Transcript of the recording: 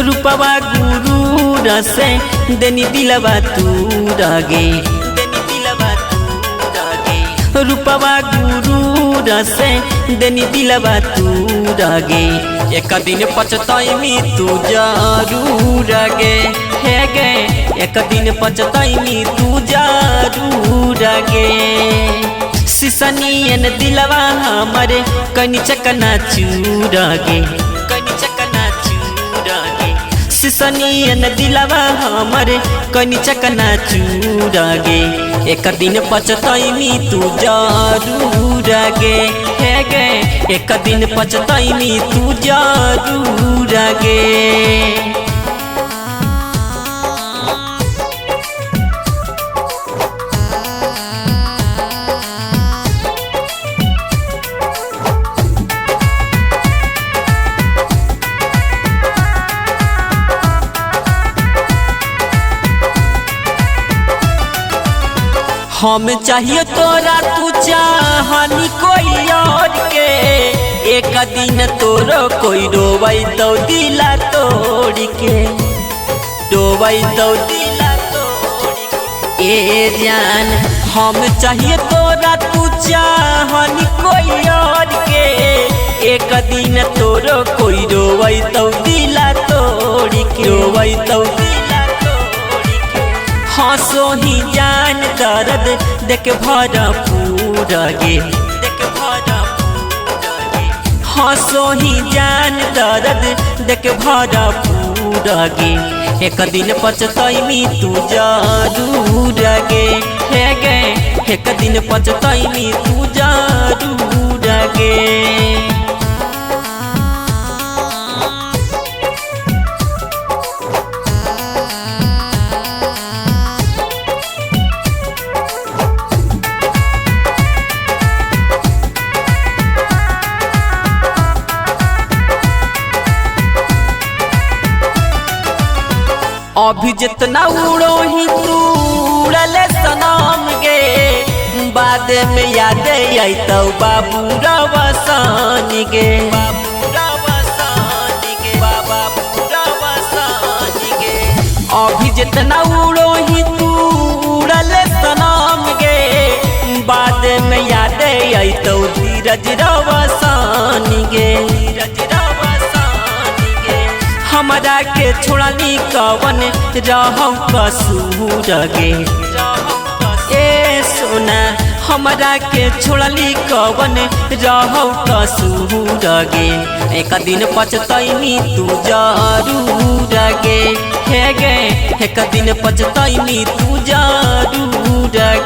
रूपवा गुरूर से देनी दिलवा तू गे, देनी दिलवा तू गे। रूपवा गुरूर से देनी दिलवा तू गे, एक दिन पछतैमी तू जरूर गे, हे गे। एक दिन पछतैमी तू जरूर गे। सिसनियन दिलवा हमरे कनी चकना चूर गे, कनी चकना चूर गे। सिसनियन दिलवा हमरे कनी चकना चूर गे, एक दिन पछतैमी तू जरूर गे, हे गे। एक दिन पछतैमी तू जरूर गे। हम चाहिए तोरा तू चाहनी कोई और के, एक दिन तोरो कोई रोवई तो दिला तोड़ के, रोवई तो दिला तोड़ के। ए जान हम चाहिए तोरा तू चाहनी कोई और के, एक दिन तोरो कोई रोवई तो दिला तोड़ के, रोवई तो दिला तोड़ के। हंसो ही जान दर्द देख भरपूर गे, देख भरपूर गे। हंसो ही जान दर्द देख भरपूर गे, एक दिन पछतैमी तू जरूर गे, हे गे। एक दिन पछतैमी तू जरूर गे। अभी जितना उड़ो ही तू उड़ले सनम गे, बाद में याद आई तो बाबू रवसान गे, बाबू रवसान गे, बाबू रवसान गे। अभी जितना उड़ो ही तू उड़ले सनम गे, बाद में याद आई तो धीरज रवसान गे, धीरज रवसान गे। हमरा के छोड़नी कवन रहौ कसूर गे, ए सोना हमरा के छोड़नी कवन रहौ कसूर गे, एक दिन पछतैमी तू जरूर गे, हे गे। एक दिन पछतैमी तू जरूर गे।